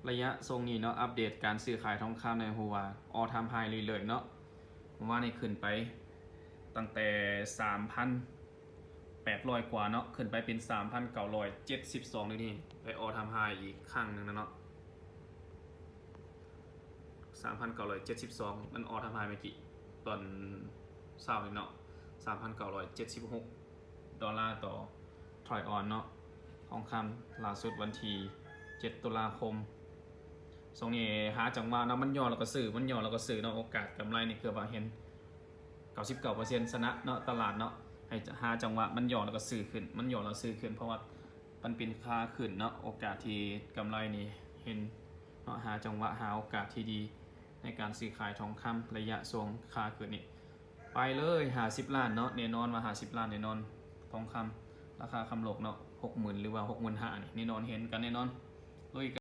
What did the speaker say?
ໄລຍະຊ່ວງນີ້ເນາະ ອັບເດດການຊື້ຂາຍທອງຄຳໃນຮູ້ວ່າ all time high ເລື້ອຍໆເນາະ. ເມື່ອວານນີ້ຂຶ້ນໄປຕັ້ງແຕ່ສາມພັນແປດຮ້ອຍກວ່າເນາະ ຂຶ້ນໄປເປັນສາມພັນເກົ້າຮ້ອຍເຈັດສິບສອງ ດຽວນີ້ໄປ all time high ອີກຄັ້ງໜຶ່ງແລ້ວເນາະ. ສາມພັນເກົ້າຮ້ອຍເຈັດສິບສອງ ມັນ all time high ເມື່ອກີ້ຕອນເຊົ້ານີ້ເນາະ ສາມພັນເກົ້າຮ້ອຍເຈັດສິບຫົກ ໂດລາຕໍ່ troy ounce ເນາະ. ທອງຄຳລ່າສຸດວັນທີເຈັດ ຕຸລາຄົມ. ຊ່ວງນີ້ຫາຈັງຫວະເນາະ ມັນຫຍໍ້ແລ້ວກໍຊື້ ມັນຫຍໍ້ແລ້ວກໍຊື້ເນາະ. ໂອກາດກຳໄລນີ້ຄືວ່າເຫັນ ເກົ້າສິບເກົ້າເປີເຊັນ ຊະນະເນາະ ຕະຫຼາດເນາະ. ໃຫ້ຫາຈັງຫວະມັນຫຍໍ້ແລ້ວກໍຊື້ຂຶ້ນ ມັນຫຍໍ້ແລ້ວຊື້ຂຶ້ນ ເພາະວ່າມັນເປັນຂາຂຶ້ນເນາະ. ໂອກາດທີ່ກຳໄລນີ້ເຫັນເນາະ ຫາຈັງຫວະ ຫາໂອກາດທີ່ດີໃນການຊື້ຂາຍທອງຄຳໄລຍະຊ່ວງຂາຂຶ້ນນີ້. ໄປເລີຍ ຫ້າສິບລ້ານເນາະ ແນ່ນອນວ່າຫ້າສິບລ້ານແນ່ນອນ. ທອງຄຳລາຄາຄຳໂລກເນາະ ຫົກໝື່ນ ຫຼືວ່າ ຫົກໝື່ນຫ້າພັນ ນີ້ແນ່ນອນ ເຫັນກັນແນ່ນອນ. ລຸຍ